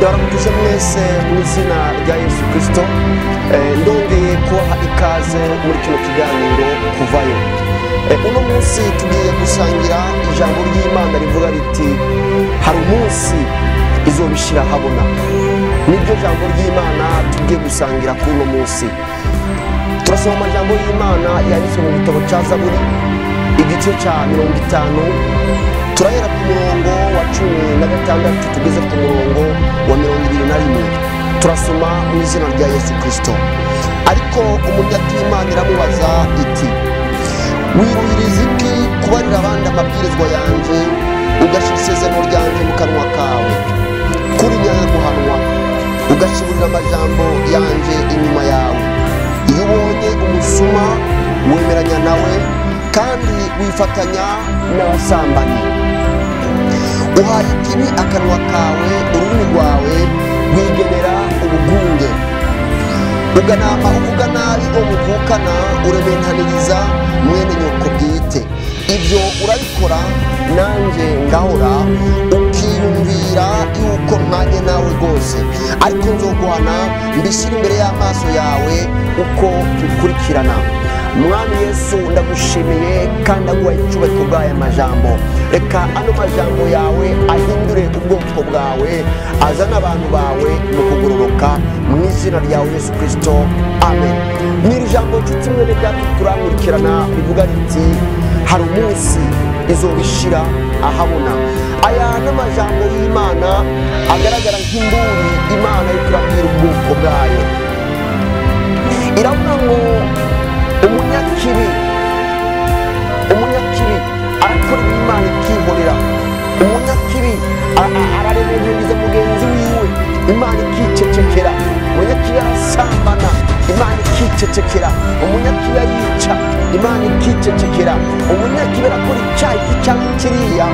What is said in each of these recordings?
Ndabaramukije mwese mu izina rya Yesu Kristo. Ndongeye kubaha ikaze muri kino kiganiro Kuvayo. Uno munsi tugiye gusangira ijambo ry'Imana rivuga riti hari umunsi izobishira habona. Niryo jambo ry'Imana tugiye gusangira kuri uno munsi. Turasoma amajambo y'Imana yanditswe mu gitabo cya Zaburi igice cya 50, turahera ku murongo wa 16 tugeze ku murongo wa 21. Turasoma mu izina rya Yesu Kristo. Ariko umunyakimana iramubaza iti wiruhiriza iki kubarira abandi amabwirizwa yanje, ugashyira isezerano ryanje mu kanwa kawe, kuri nyanguhanwa ugashiburira amajambo yanje inyuma yawe. Iyo ubonye umusuma wemeranya nawe, kandi wifatanya n'abasambanyi. Uhaye ikibi akanwa kawe, ururimi rwawe rwigenera ubugunge. Uganama uvuga nabi uwo muvukana, urementaniriza mwene nyoko bwite. Ibyo urabikora nanjye ngahora, ukiyumvira yuko mpanye nawe rwose. Ariko nzoguhana mbishyire imbere y'amaso yawe uko bikurikirana. Mwami Yesu, ndagushimiye kandi ndaguha icyubahiro bw'aya majambo. Reka ano majambo yawe ahindure ubwoko bwawe, azane abantu bawe mu kugororoka, mu izina ryawe Yesu Kristo, amen. N'iri jambo nshuti mwene data turankurikirana rivuga riti hari umunsi izobishira ahabona. Aya n'amajambo y'Imana agaragara nk'imburi Imana iri kurabwira ubwoko bwayo. Iravuga ngo umunyakibi arakora Imana ikihorera. Umunyakibi araremereza mugenzi wiwe, Imana ikicecekera. Umunyakibi arasambana, Imana ikicecekera. Umunyakibi arica, Imana ikicecekera. Umunyakibi arakora icyaha iki cyangwa kiriya,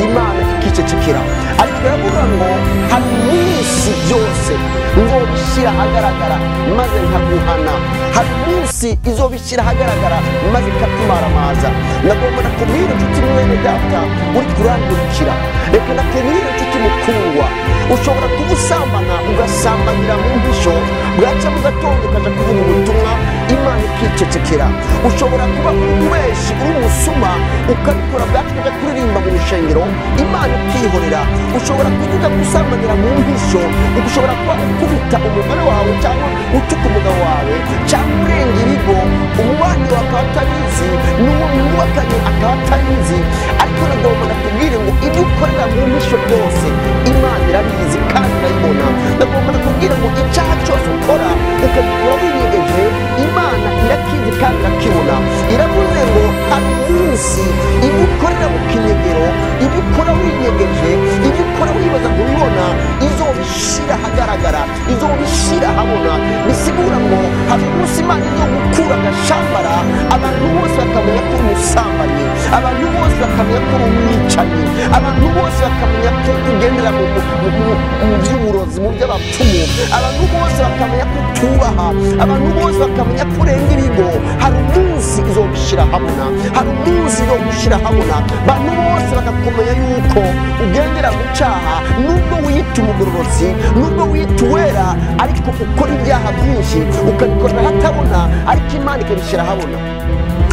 Imana ikicecekera. Ariko iravuga ngo hari umunsi byose nzobishyira ahagaragara maze nkaguhana. Hari umunsi izobishyira ahagaragara maze ikakumaramaza. Nagomba nakubwira inshuti mwene data uri kurangurukira, reka nakubwira inshuti mukundwa, ushobora kuba usambana ugasambanira mu mpisho, bwacya mu gatondo ukaja kuvuga ubutumwa, Imana ikicecekera. Ushobora kuba uri umubeshi, uri umusuma, ukabikora bwacya ukaja kuririmba mu rushengero, Imana ikihorera. Ushobora kuvuga gusambanira mu mpisho, ushobora kuba ukubita umugore wawe cyangwa utuka umugabo wawe cyangwa urenga ibigo, umubanyi wawe akaba atabizi, n'uwo mwubakanye akaba atabizi. Ariko nagomba nakubwire ngo ibyo ukorera mu mpisho byose Imana irabizi kandi irabibona. Nagomba nakubwire ngo icyaha cyose ukora ukabikora winyegeje, Imana irakizi kandi irakibona. Iravuze ngo hari umunsi ibyo ukorera mu kinyegero, ibyo ukora winyegeje, ibyo ukora wibaza kubibona, izobishira ahagaragara, izobishira ahabona. Bisigura ngo hari umunsi Imana izogukura agashambara, abantu bose bakamenya ko uri umusambanyi, abantu bose bakamenya ko uri umwicanyi, abantu bose bakamenya ko ugendera mu by'uburozi, mu by'abapfumu, abantu bose bakamenya ko utubaha, abantu bose bakamenya ko urenga ibigo. Hari umunsi izobishira ahabona, hari umunsi izogushyira ahabona, abantu bose bakakumenya yuko ugendera mu cyaha, nubwo wiyita umugororotsi, nubwo wiyita uwera, ariko ukora ibyaha byinshi ukabikorera ahatabona, ariko Imana ikabishyira ahabona.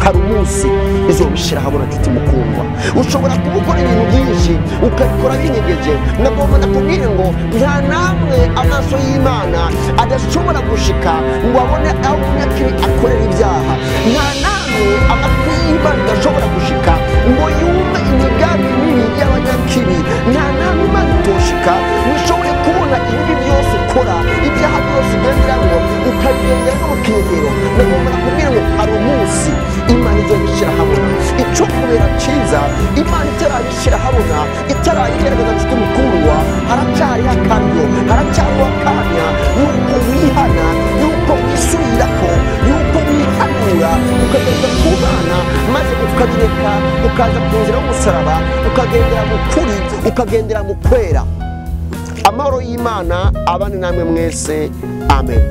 Hari umunsi izobishyira ahabona nshuti mukundwa. Ushobora kuba ukora ibintu byinshi ukabikora binyegeje. Nagomba nakubwire ngo nta namwe amaso y'Imana adashobora gushika ngo abone aho umunyakibi akorera ibyaha. Nta namwe amatwi y'Imana adashobora gushika ngo yumve imigambi mibi y'abanyakibi. Nta namwe Imana itoshika ngo ishobore kubona ibibi byose ukora, ibyaha byose ugenderamo, ukabigendera no mu kinyegero. Nagomba nakubwire ngo hari umunsi Imana izobishyira ahabona. Icyo kubera cyiza Imana itarabishyira ahabona, itarayigaragaza nshuti mukundwa, haracyariho akaryo, haracyariho akanya yuko wihana, yuko wisubirako, yuko wihanura, ukagaruka ku Mana, maze ukabireka, ukaza ku nzira y'umusaraba, ukagendera mu kuri, ukagendera mu kwera. Amahoro y'Imana abane namwe mwese, amen.